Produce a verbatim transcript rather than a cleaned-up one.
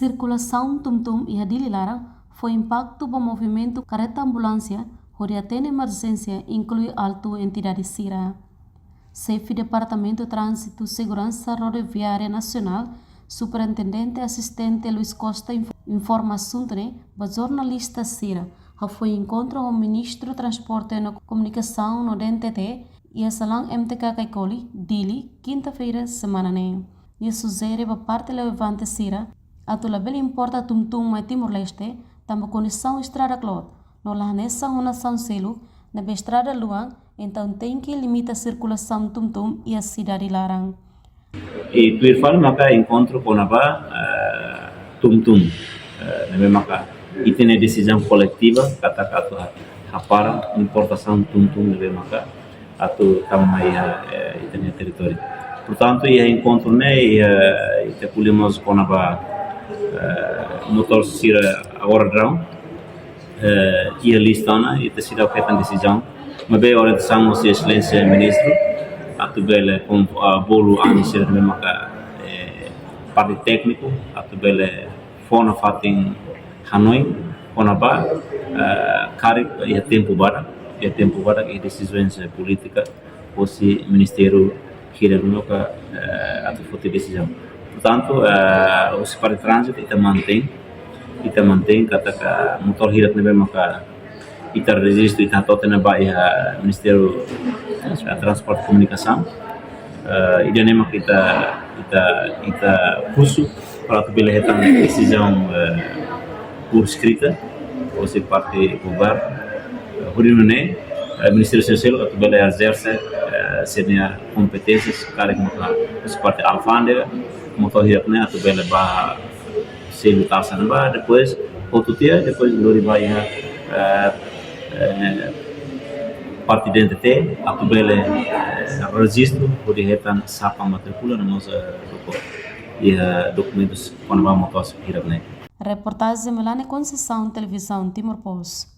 Sirkulasaun tumtum iha Dili laran fó impaktu ba movimentu kareta ambulánsia hodi atende emerjénsia, inklui altu entidade sira. Xefe Departamentu Tránzitu Seguransa Rodoviária Nasionál, Superintendente Asistente Luis Costa, info-, informa asuntu ne'e ba jornalista sira hafoin enkontru ho Ministru Transporte no Komunikasaun no D N T T iha salaun M T K Caicoli, Dili, kinta-feira semana ne'e. Nia sujere ba parte relevante sira atu labele importa tumtum mai Timor-Leste, tanba kondisaun estrada kloot, no la hanesan ho nasaun seluk ne'ebé estrada luan, entaun tenke limita sirkulasaun tumtum iha sidade laran. I tuir fali maka enkontru kona-ba, eh, tumtum, eh, ne'ebé maka ita-nia desizaun koletiva katak atu ha-, hapara importasaun tumtum ne'ebé maka atu tama mai iha, eh, ita-nia territóriu. Portantu, iha enkontru ne'e, iha, ita ko'alia mós kona-ba, eh, motór sira agora daudaun, eh, iha lista ona, ita seidauk hetan desizaun. Maibé orientasaun husi Exelénsia Ministru atu bele kom-, ah, bolu ami sira ne'ebé maka, eh, parte tékniku atu bele fó nafatin hanoin kona-ba, eh, karik iha tempu badak, iha tempu badak iha desizaun polítika husi ministériu hirak-ne'e maka, eh, atu foti desizaun. Portantu, eh, husi parte tránzitu ita mantein, ita mantein katak motór hirak ne'ebé maka ita rejistu, ita hato'o tiha ona ba iha Ministériu, eh, Transporte Komunikasaun. Eh, ida-ne'e maka ita, ita, ita husu para atu bele hetan desizaun, eh, por escrita, husi parte governu. Eh, hodi nune'e, eh, Ministériu Sosiál atu bele ezerse, eh, sira-nia kompeténsia, karik maka husi parte alfándega, motór hirak ne'e atu bele ba selu taxa ne'ebá, depois hotu tiha, depois lori ba iha, eh, eh, parte D N T T, atu bele, eh, rejistu, hodi hetan sapa matrikula, no mós, eh, doko-, iha dokumentus kona-ba motór hirak ne'e. Reportajen Melania Conceição, Televizaun Timor Post.